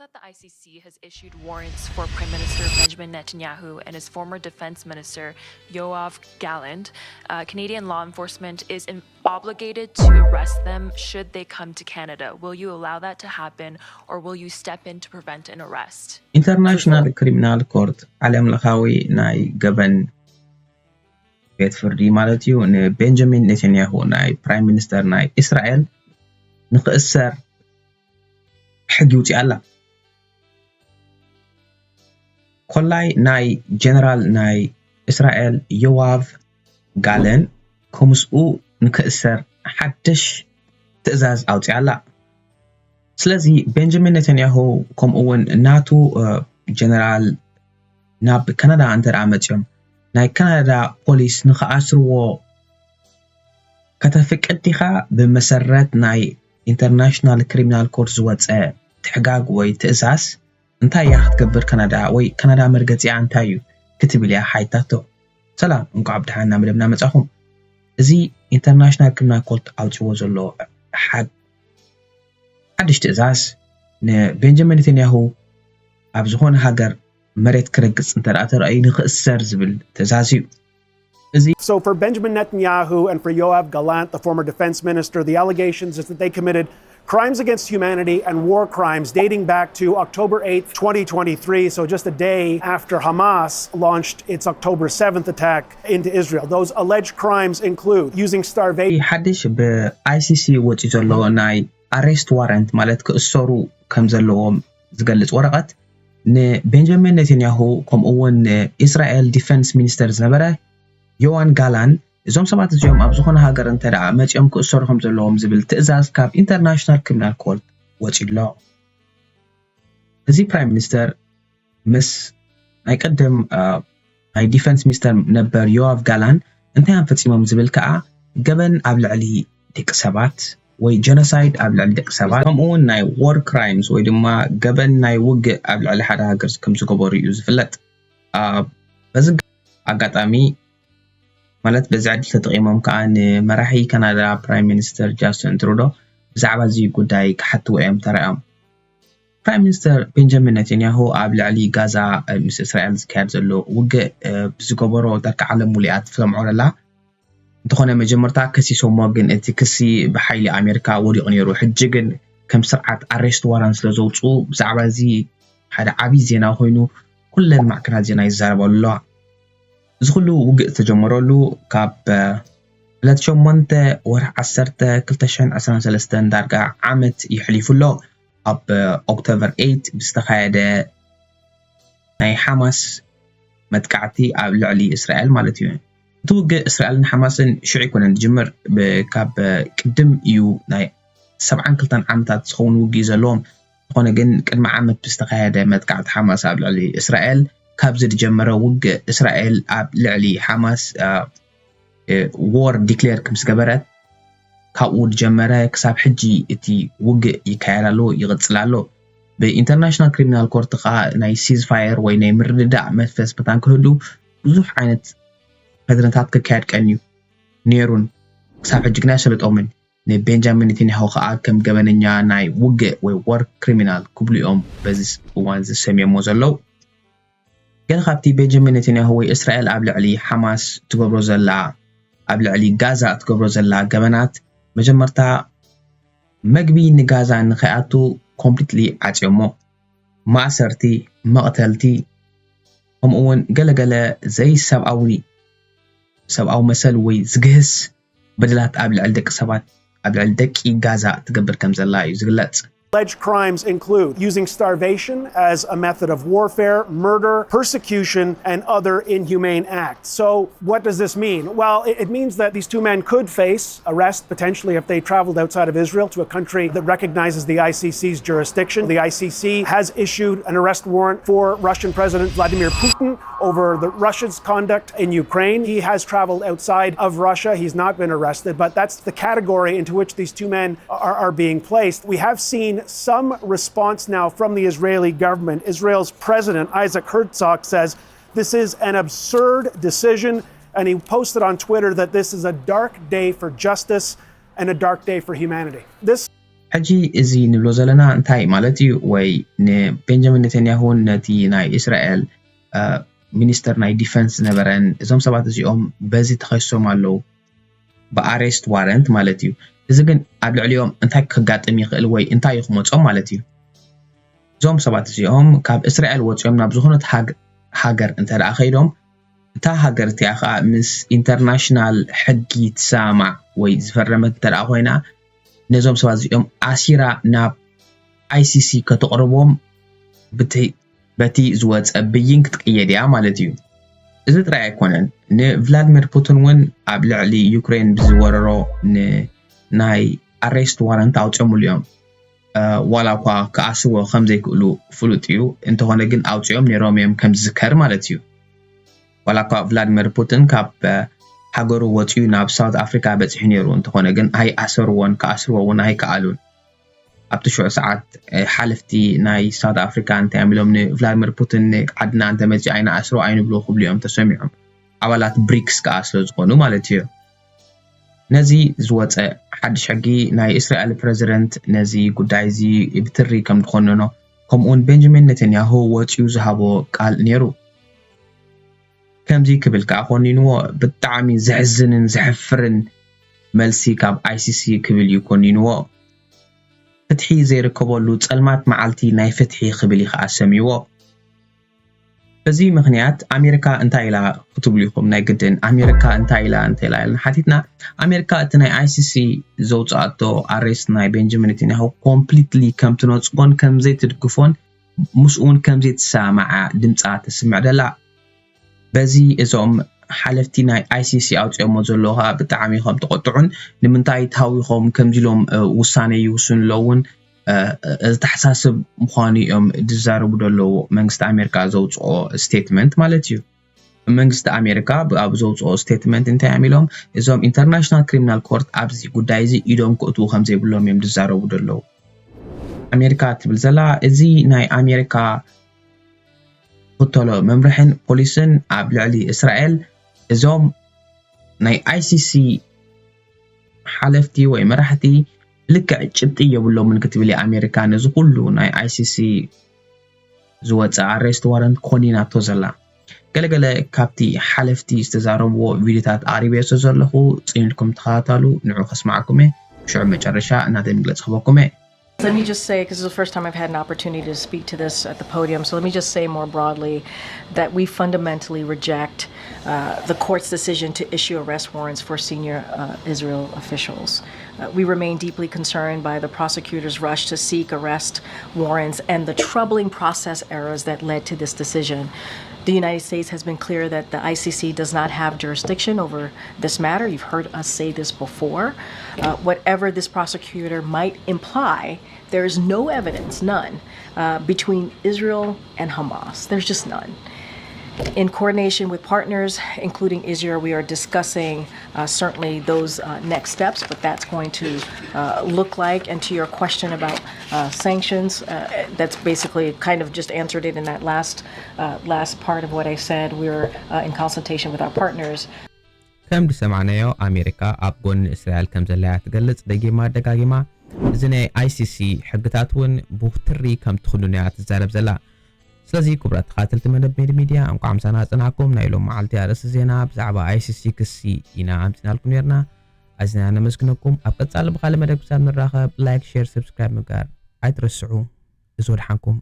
That the I C C has issued warrants for Prime Minister Benjamin Netanyahu and his former defense minister Yoav Gallant. Uh, Canadian law enforcement is in- obligated to arrest them should they come to Canada. Will you allow that to happen, or will you step in to prevent an arrest? ኢንተርናሽናል ክሪሚናል ኮርት፣ ዓለም ለኻዊ ናይ ገበን ቤት ፍርዲ ማለት እዩ፣ ንቤንጃሚን ኔታንያሁ ናይ ፕራይም ሚኒስተር ናይ እስራኤል ንክእሰር ሕጊ ይውፅእ ኣላ። ኮላይ ናይ ጀነራል ናይ እስራኤል ዮዋቭ ጋለን ከምስኡ ንክእሰር ሓድሽ ትእዛዝ ኣውፅኣ ኣላ። ስለዚ ቤንጃሚን ኔታንያሁ ከምኡ እውን ናቱ ጀነራል ናብ ካናዳ እንተ ደኣ መፅኦም ናይ ካናዳ ፖሊስ ንክኣስርዎ ከተፍቅድ ዲኻ? ብመሰረት ናይ ኢንተርናሽናል ክሪሚናል ኮርት ዝወፀ ትሕጋግ ወይ ትእዛዝ እንታይ እያ ክትገብር ካናዳ? ወይ ካናዳ መርገፂኣ እንታይ እዩ ክትብል እያ ሓይታቶ። ሰላም፣ እንኳዕ ብደሓን ናብ መደብና መጻኹም። እዚ ኢንተርናሽናል ክሪሚናል ኮርት ኣውፅዎ ዘሎ ሓድ ሓድሽ ትእዛዝ ንቤንጃሚን ኔታንያሁ ኣብ ዝኾነ ሃገር መሬት ክረግፅ እንተ ደኣ ተራእዩ ንክእሰር ዝብል ትእዛዝ እዩ። እዚ So for Benjamin Netanyahu and for Yoav Gallant, the former defense minister, the allegations is that they committed crimes against humanity and war crimes dating back to October eighth, twenty twenty-three, so just a day after Hamas launched its October seventh attack into Israel. Those alleged crimes include using starvation. ሓድሽ ብ I C C ወፂኡ ዘሎ ናይ ኣሬስት ዋረንት ማለት ክእሰሩ ከም ዘለዎም ዝገልፅ ወረቐት ንቤንጃሚን ኔታንያሁ ከምኡ እውን ንእስራኤል ዲፈንስ ሚኒስተር ዝነበረ ዮዋን ጋላን እዞም ሰባት እዚኦም ኣብ ዝኾነ ሃገር እንተ ደኣ መፂኦም ክእሰሩ ከም ዘለዎም ዝብል ትእዛዝ ካብ ኢንተርናሽናል ክሪሚናል ኮርት ወፂኡ ኣሎ። እዚ ፕራይም ሚኒስተር ምስ ናይ ቀደም ናይ ዲፈንስ ሚኒስተር ነበር ዮዋቭ ጋላን እንታይ እዮም ፈፂሞም ዝብል ከዓ ገበን ኣብ ልዕሊ ደቂ ሰባት ወይ ጀኖሳይድ ኣብ ልዕሊ ደቂ ሰባት ከምኡ እውን ናይ ዎር ክራይምስ ወይ ድማ ገበን ናይ ውግእ ኣብ ልዕሊ ሓደ ሃገር ከም ዝገበሩ እዩ ዝፍለጥ። በዚ ኣጋጣሚ ማለት በዚ ዕድል ተጠቂሞም ከዓ ንመራሒ ካናዳ ፕራይም ሚኒስተር ጃስቲን ትሩዶ ብዛዕባ እዚ ጉዳይ ክሓትዎ እዮም ተራእዮም። ፕራይም ሚኒስተር ቤንጃሚን ኔታንያሁ ኣብ ልዕሊ ጋዛ ምስ እስራኤል ዝካየድ ዘሎ ውግእ ብዝገበሮ ደቂ ዓለም ሙሉኣ ትሰምዖ ኣላ። እንተኾነ መጀመርታ ከሲሶሞ፣ ግን እቲ ክሲ ብሓይሊ ኣሜሪካ ወዲቑ ነይሩ። ሕጂ ግን ከም ስርዓት ኣሬስት ዋራን ስለ ዘውፅኡ ብዛዕባ እዚ ሓደ ዓብዪ ዜና ኮይኑ ኩለን ማዕከናት ዜና ይዛረባሉ ኣለዋ። እዚ ኩሉ ውግእ ዝተጀመረሉ ካብ ዕለት ሸሞንተ ወርሒ ዓሰርተ ክልተ ሽሕን ዕስራን ሰለስተን ዳርጋ ዓመት ይሕሊፉ ኣሎ። ኣብ ኦክቶበር ኤይት ብዝተኻየደ ናይ ሓማስ መጥቃዕቲ ኣብ ልዕሊ እስራኤል ማለት እዩ። እቲ ውግእ እስራኤልን ሓማስን ሽዑ ኣይኮነን ዝጅምር፣ ካብ ቅድም እዩ። ናይ ሰብዓን ክልተን ዓመታት ዝኸውን ውግእ ዘለዎም። ዝኾነ ግን ቅድሚ ዓመት ብዝተኻየደ መጥቃዕቲ ሓማስ ኣብ ልዕሊ እስራኤል ካብዚ ዝጀመረ ውግእ እስራኤል ኣብ ልዕሊ ሓማስ ዎር ዲክሌር ከም ዝገበረት ካብኡ ዝጀመረ ክሳብ ሕጂ እቲ ውግእ ይካየድ ኣሎ፣ ይቕፅል ኣሎ። ብኢንተርናሽናል ክሪሚናል ኮርት ከዓ ናይ ሲዝፋየር ወይ ናይ ምርድዳእ መንፈስ መታን ክህሉ ብዙሕ ዓይነት ፈተነታት ክካየድ ቀንዩ ነይሩን ክሳብ ሕጂ ግን ኣይሰለጦምን። ንቤንጃሚን ኔታንያሁ ከዓ ከም ገበነኛ ናይ ውግእ ወይ ዎር ክሪሚናል ክብሉ እዮም በዚ እዋን ዝሰምዮሞ ዘለዉ። ገለ ካብቲ ቤንጃሚን ኔታንያሁ ወይ እስራኤል ኣብ ልዕሊ ሓማስ ትገብሮ ዘላ ኣብ ልዕሊ ጋዛ ትገብሮ ዘላ ገበናት መጀመርታ መግቢ ንጋዛ ንኸይኣቱ ኮምፕሊትሊ ዓፅዮሞ፣ ማእሰርቲ፣ መቕተልቲ ከምኡ እውን ገለገለ ዘይሰብኣዊ ሰብኣዊ መሰል ወይ ዝግህስ በደላት ኣብ ልዕሊ ደቂ ሰባት ኣብ ልዕሊ ደቂ ጋዛ ትገብር ከም ዘላ እዩ ዝግለጽ። Alleged crimes include using starvation as a method of warfare, murder, persecution, and other inhumane acts. So, what does this mean? Well, it, it means that these two men could face arrest potentially if they traveled outside of Israel to a country that recognizes the I C C's jurisdiction. The I C C has issued an arrest warrant for Russian President Vladimir Putin over the Russia's conduct in Ukraine. He has traveled outside of Russia. He's not been arrested, but that's the category into which these two men are, are being placed. We have seen some response now from the Israeli government. Israel's President Isaac Herzog says this is an absurd decision, and he posted on Twitter that this is a dark day for justice and a dark day for humanity. This ሕጂ እዚ ንብሎ ዘለና እንታይ ማለት እዩ? ወይ ንቤንጃሚን ኔታንያሁን ነቲ ናይ እስራኤል ሚኒስተር ናይ ዲፈንስ ዝነበረን እዞም ሰባት እዚኦም በዚ ተኸሶም ኣለዉ፣ ብኣሬስት ዋረንት ማለት እዩ። እዚ ግን ኣብ ልዕሊኦም እንታይ ከጋጥም ይኽእል ወይ እንታይ እዩ ክመጾም ማለት እዩ? እዞም ሰባት እዚኦም ካብ እስራኤል ወፂኦም ናብ ዝኾነት ሃገር እንተ ደኣ ከይዶም፣ እታ ሃገር እቲኣ ከዓ ምስ ኢንተርናሽናል ሕጊ ትሰማማዕ ወይ ዝፈረመት እንተ ደኣ ኮይና፣ ነዞም ሰባት እዚኦም ኣሲራ ናብ ኣይሲሲ ከተቕርቦም በቲ ዝወፀ ብይን ክትቅየድ እያ ማለት እዩ። እዚ ጥራይ ኣይኮነን፣ ንቭላድሚር ፑቲን እውን ኣብ ልዕሊ ዩክሬን ብዝወረሮ ናይ ኣሬስት ዋረንት ኣውፅኦምሉ እዮም። ዋላ እኳ ክኣስርዎ ከም ዘይክእሉ ፍሉጥ እዩ፣ እንተኾነ ግን ኣውፂኦም ነይሮም እዮም ከም ዝዝከር ማለት እዩ። ዋላ እኳ ቭላድሚር ፑቲን ካብ ሃገሩ ወፂኡ ናብ ሳውት ኣፍሪካ በፂሑ ነይሩ፣ እንተኾነ ግን ኣይኣሰርዎን፣ ክኣስርዎ እውን ኣይከኣሉን። ኣብቲ ሽዑ ሰዓት ሓለፍቲ ናይ ሳውት ኣፍሪካ እንታይ እዮም ኢሎም ንቭላድሚር ፑቲን፣ ንዓድና እንተመፂኡ ኣይንኣስሮ ኣይንብሎ ክብሉ እዮም ተሰሚዖም፣ ኣባላት ብሪክስ ከዓ ስለ ዝኾኑ ማለት እዩ። ነዚ ዝወፀ ሓድሽ ሕጊ ናይ እስራኤል ፕረዚደንት ነዚ ጉዳይ እዚ ብትሪ ከም ዝኮነኖ፣ ከምኡውን ቤንጃሚን ኔታንያሁ ወፂኡ ዝሃቦ ቃል ነይሩ። ከምዚ ክብል ከዓ ኮኒንዎ፣ ብጣዕሚ ዘሕዝንን ዘሕፍርን መልሲ ካብ ኣይሲሲ ክብል እዩ ኮኒንዎ። ፍትሒ ዘይርከበሉ ፀልማት መዓልቲ ናይ ፍትሒ ክብል እዩ ከዓ ሰሚዎ። በዚ ምክንያት ኣሜሪካ እንታይ ኢላ ክትብሉ ኢኹም? ናይ ግድን ኣሜሪካ እንታይ ኢላ እንታይ ኢላ ኢልና ሓቲትና፣ ኣሜሪካ እቲ ናይ ኣይሲሲ ዘውፅኣቶ ኣሬስት ናይ ቤንጃሚን ኔታንያሁ ኮምፕሊትሊ ከም ትነፅጎን ከም ዘይትድግፎን ምስኡ እውን ከም ዘይትሰማማዓ ድምፃ ተስምዕ ደላ። በዚ እዞም ሓለፍቲ ናይ ኣይሲሲ ኣውፅኦሞ ዘለዉ ከዓ ብጣዕሚ ከም ተቆጥዑን ንምንታይ ታዊኾም ከምዚ ኢሎም ውሳነ ይውስኑ ኣለዉ እውን ዝተሓሳስብ ምዃኑ እዮም ዝዛረቡ ዘለዉ። መንግስቲ ኣሜሪካ ዘውፅኦ ስቴትመንት ማለት እዩ። መንግስቲ ኣሜሪካ ኣብ ዘውፅኦ ስቴትመንት እንታይ እዮም ኢሎም? እዞም ኢንተርናሽናል ክሪሚናል ኮርት ኣብዚ ጉዳይ እዚ ኢዶም ክእትዉ ከም ዘይብሎም እዮም ዝዛረቡ ዘለዉ። ኣሜሪካ ትብል ዘላ እዚ ናይ ኣሜሪካ ዝኽተሎ መምርሕን ፖሊስን ኣብ ልዕሊ እስራኤል እዞም ናይ ኣይሲሲ ሓለፍቲ ወይ መራሕቲ ልክዕ ጭብጢ የብሎምን ክትብል እያ ኣሜሪካ ነዚ ኩሉ ናይ ኣይሲሲ ዝወፀ ኣሬስት ዋረንት ኮኒናቶ ዘላ። ገለገለ ካብቲ ሓለፍቲ ዝተዛረብዎ ቪድዮታት ኣቕሪበዮ ስለ ዘለኹ ፅን ኢልኩም ተኸታተሉ፣ ንዑ ከስማዕኩም እየ። ሽዑ መጨረሻ እናተይ መግለፂ ክበኩም እየ። Let me just say, because this is the first time I've had an opportunity to speak to this at the podium, so let me just say more broadly that we fundamentally reject uh, the court's decision to issue arrest warrants for senior uh, Israel officials. Uh, we remain deeply concerned by the prosecutor's rush to seek arrest warrants and the troubling process errors that led to this decision. The United States has been clear that the I C C does not have jurisdiction over this matter. You've heard us say this before. Uh, whatever this prosecutor might imply, there is no evidence, none, uh, between Israel and Hamas. There's just none. In coordination with partners, including Israel, we are discussing uh, certainly those uh, next steps, what that's going to uh, look like. And to your question about uh, sanctions, uh, that's basically kind of just answered it in that last uh, last part of what I said. We're uh, in consultation with our partners. ከም ዝሰማዕናዮ ኣሜሪካ ኣብ ጎኒ እስራኤል ከም ዘላ እያ ትገልጽ ደጊማ ደጋጊማ። እዚ ናይ ኣይሲሲ ሕግታት እውን ብትሪ ከም ትኹንኖ እያ ትዛረብ ዘላ። ስለዚ ክቡራት ተኸታተልቲ መደብ ሜድ ሚድያ፣ እንቋዕ ምሳና ጸናሕኩም። ናይ ሎም መዓልቲ ኣርእስቲ ዜና ብዛዕባ ኣይሲሲ ክሲ ኢና ኣምጺናልኩም ነርና። ኣዚና ነመስግነኩም። ኣብ ቀጻሊ ብኻልእ መደብ ክሳብ ንራኸብ ላይክ፣ ሼር፣ ሰብስክራይብ ምግባር ኣይትረስዑ። እዚ ወድሓንኩም።